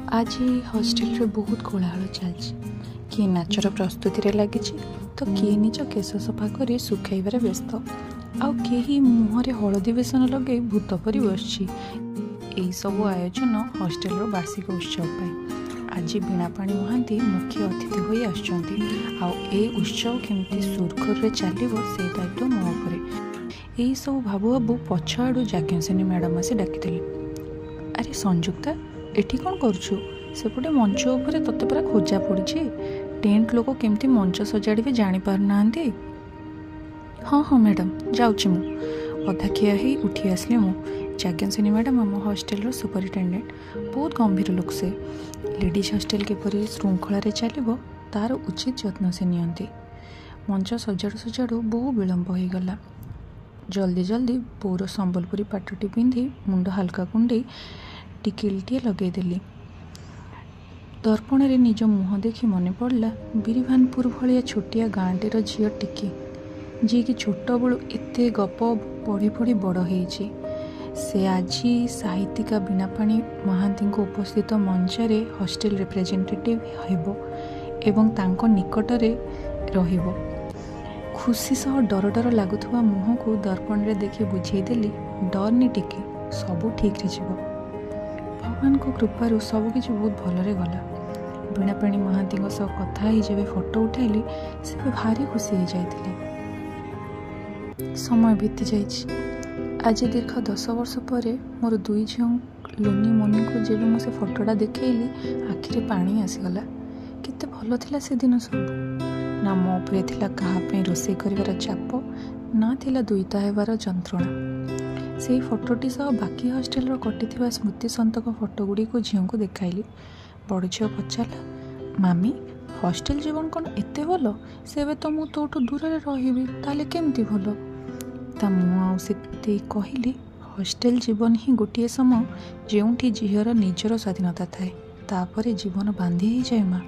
ଆଜି ହଷ୍ଟେଲରେ ବହୁତ କୋଳାହଳ ଚାଲିଛି। କିଏ ନାଚର ପ୍ରସ୍ତୁତିରେ ଲାଗିଛି ତ କିଏ ନିଜ କେଶ ସଫା କରି ଶୁଖାଇବାରେ ବ୍ୟସ୍ତ, ଆଉ କେହି ମୁହଁରେ ହଳଦୀ ବେସନ ଲଗାଇ ଭୂତ ପରି ବସିଛି। ଏଇସବୁ ଆୟୋଜନ ହଷ୍ଟେଲର ବାର୍ଷିକ ଉତ୍ସବ ପାଇଁ। ଆଜି ବୀଣାପାଣି ମହାନ୍ତି ମୁଖ୍ୟ ଅତିଥି ହୋଇ ଆସୁଛନ୍ତି, ଆଉ ଏ ଉତ୍ସବ କେମିତି ସୁରୁଖୁରୁରେ ଚାଲିବ ସେ ଦାୟିତ୍ୱ ମୋ ଉପରେ। ଏଇସବୁ ଭାବୁ ଭାବୁ ପଛଆଡ଼ୁ ଯାଜ୍ଞସେନୀ ମ୍ୟାଡ଼ାମ୍ ଆସି ଡାକିଥିଲେ, ଆରେ ସଂଯୁକ୍ତା, ଏଠି କ'ଣ କରୁଛୁ? ସେପଟେ ମଞ୍ଚ ଉପରେ ତୋତେ ପରା ଖୋଜା ପଡ଼ିଛି। ଟେଣ୍ଟ ଲୋକ କେମିତି ମଞ୍ଚ ସଜାଡ଼ିବେ ଜାଣିପାରୁନାହାନ୍ତି। ହଁ ହଁ ମ୍ୟାଡ଼ାମ୍, ଯାଉଛି ମୁଁ। ଅଧା ଖିଆ ହେଇ ଉଠି ଆସିଲି ମୁଁ। ଯାଜ୍ଞସେନୀ ମ୍ୟାଡ଼ାମ୍ ଆମ ହଷ୍ଟେଲର ସୁପରିଟେଣ୍ଡେଣ୍ଟ। ବହୁତ ଗମ୍ଭୀର ଲୋକ ସେ। ଲେଡ଼ିଜ୍ ହଷ୍ଟେଲ କିପରି ଶୃଙ୍ଖଳାରେ ଚାଲିବ ତା'ର ଉଚିତ ଯତ୍ନ ସେ ନିଅନ୍ତି। ମଞ୍ଚ ସଜାଡ଼ୁ ସଜାଡ଼ୁ ବହୁ ବିଳମ୍ବ ହୋଇଗଲା। ଜଲ୍ଦି ଜଲ୍ଦି ବୋଉର ସମ୍ବଲପୁରୀ ପାଟଟି ପିନ୍ଧି ମୁଣ୍ଡ ହାଲକା କୁଣ୍ଡେଇ ଟିକିଲିଟିଏ ଲଗେଇଦେଲି। ଦର୍ପଣରେ ନିଜ ମୁହଁ ଦେଖି ମନେ ପଡ଼ିଲା ବିରିଭାନପୁର ଭଳିଆ ଛୋଟିଆ ଗାଁଟିର ଝିଅ ଟିକି, ଯିଏକି ଛୋଟବେଳୁ ଏତେ ଗପ ପଢ଼ି ପଢ଼ି ବଡ଼ ହେଇଛି। ସେ ଆଜି ସାହିତ୍ୟିକା ବୀଣାପାଣି ମହାନ୍ତିଙ୍କ ଉପସ୍ଥିତ ମଞ୍ଚରେ ହଷ୍ଟେଲ ରିପ୍ରେଜେଣ୍ଟେଟିଭ୍ ହେବ ଏବଂ ତାଙ୍କ ନିକଟରେ ରହିବ। ଖୁସି ସହ ଡର ଡର ଲାଗୁଥିବା ମୁହଁକୁ ଦର୍ପଣରେ ଦେଖି ବୁଝେଇଦେଲି, ଡରନି ଟିକି, ସବୁ ଠିକ୍ରେ ଯିବ। ଭଗବାନଙ୍କ କୃପାରୁ ସବୁକିଛି ବହୁତ ଭଲରେ ଗଲା। ବୀଣାପାଣି ମହାନ୍ତିଙ୍କ ସହ କଥା ହେଇ ଯେବେ ଫଟୋ ଉଠାଇଲି, ସେ ଭାରି ଖୁସି ହେଇଯାଇଥିଲେ। ସମୟ ବିତି ଯାଇଛି। ଆଜି ଦୀର୍ଘ 10 ବର୍ଷ ପରେ ମୋର ଦୁଇ ଝିଅ ଲୋନି ମୋନିଙ୍କୁ ଯେବେ ମୁଁ ସେ ଫଟୋଟା ଦେଖେଇଲି, ଆଖିରେ ପାଣି ଆସିଗଲା। କେତେ ଭଲ ଥିଲା ସେଦିନ ସବୁ। ନା ମୋ ଉପରେ ଥିଲା କାହା ପାଇଁ ରୋଷେଇ କରିବାର ଚାପ, ନା ଥିଲା ଦୁଇତା ହେବାର ଯନ୍ତ୍ରଣା। ସେଇ ଫଟୋଟି ସହ ବାକି ହଷ୍ଟେଲର କଟିଥିବା ସ୍ମୃତି ସନ୍ତକ ଫଟୋ ଗୁଡ଼ିକୁ ଝିଅଙ୍କୁ ଦେଖାଇଲି। ବଡ଼ ଝିଅ ପଚାରିଲା, ମାମି, ହଷ୍ଟେଲ ଜୀବନ କ'ଣ ଏତେ ଭଲ? ସେବେ ତ ମୁଁ ତୋଠୁ ଦୂରରେ ରହିବି, ତାହେଲେ କେମିତି ଭଲ? ତା ମୁହଁ ଆଉ ସେତିକି କହିଲି, ହଷ୍ଟେଲ ଜୀବନ ହିଁ ଗୋଟିଏ ସମୟ ଯେଉଁଠି ଝିଅର ନିଜର ସ୍ୱାଧୀନତା ଥାଏ। ତାପରେ ଜୀବନ ବାନ୍ଧି ହେଇଯାଏ ମା।